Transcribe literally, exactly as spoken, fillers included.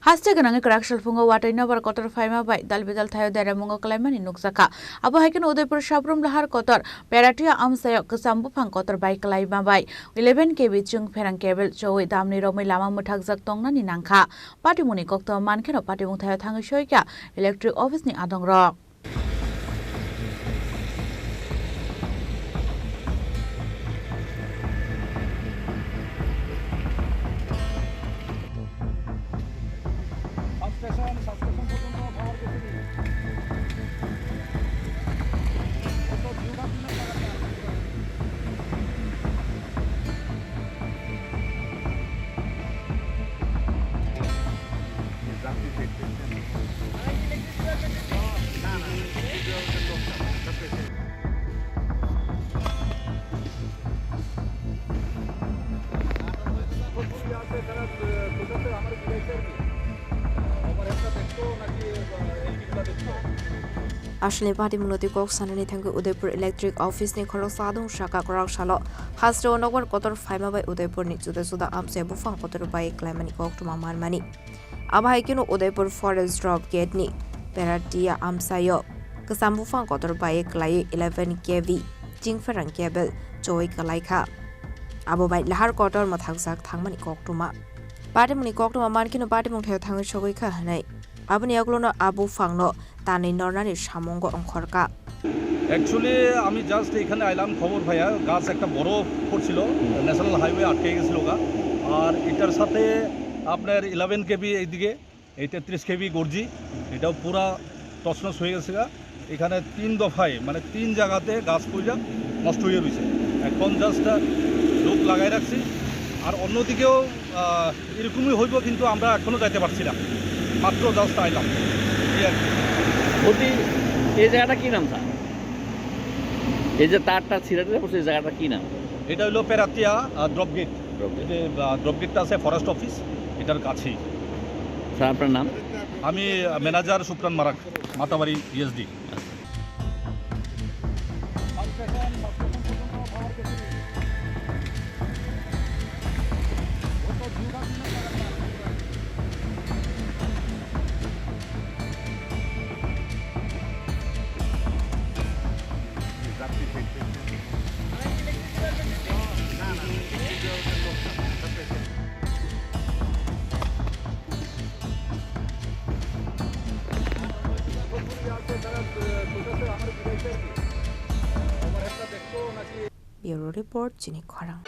Haste gwnangwi kwrak salphungo watwi nobar kotor phaima bai dal bidal thaio deramungo kwlaimani nukjakha. Abo hai kheno Udaipur Sabrum Lahar kotor Peratia amchaio kwcham buphang kotor bai kwlaima bai eleven K V chwng pherang cable chowi damni romwi lama mwthakjak tongnani nangkha. Patimungni koktwma mankheno patimung thaio thangwi soikha electric office ni adongrok. Aswlni patimungno twi kok sanani thangwi Udaipur Electric Office ni khoroksa adong saka kwrak salo hasteo nokbar kotor phaima bai Udaipur ni juda juda amchai buphang kotor bai kwlaimani koktwma manmani. Abo hai kheno Udaipur Forest Drop Gate ni Peratia amchaio kwcham buphang kotor bai kwlaiwi eleven K V chwng pherang cable chowi kwlaikha. Abo bai lahar kotor mwthakjak thangmani koktwma. Patimungni koktwma mankheno patimung thaio thangwi sogwi kha hwnwi. Aboni yagulono a buphangno tanwi nornani samungo ongkhorkha. Actually, আমি জাস্ট এখানে আইলাম, খবর পাইয়া গাছ একটা বড় পড়ছিল, হুম। National highway আটকে গেছিল গা। আর এটার সাথে আপনার ইলেভেন কেভি এইদিকে, এই তেত্রিশ কেভি গর্জি, এটাও পুরা তছনছ হয়ে গেছে গা। এখানে তিন দফায়, মানে, তিন জায়গাতে গাছ পড়ে নষ্ট হয়ে রয়েছে। এখন জাস্ট লোক লাগাই রাখছি। আর অন্যদিকেও, আহ, এরকমই হইব, কিন্তু আমরা এখনো যাইতে পারছি না, মাত্র জাস্ট আইলাম, এই আর কি। বলছি, এই জায়গাটা কি নাম, স্যার? এই যে তারটা ছিঁড়ে টিড়ে পড়ছে, এই জায়গাটা কি নাম? এটা হইলো পেরাতিয়া, আহ, ড্রপ গেট। Drop gate. এই যে, আহ, ড্রপ গেটটা আছে ফরেস্ট অফিস, এটার কাছেই। স্যার, আপনার নাম? আমি, আহ, manager Supran Marak, Matabari ESD. Bureau Report, Chini Khorang.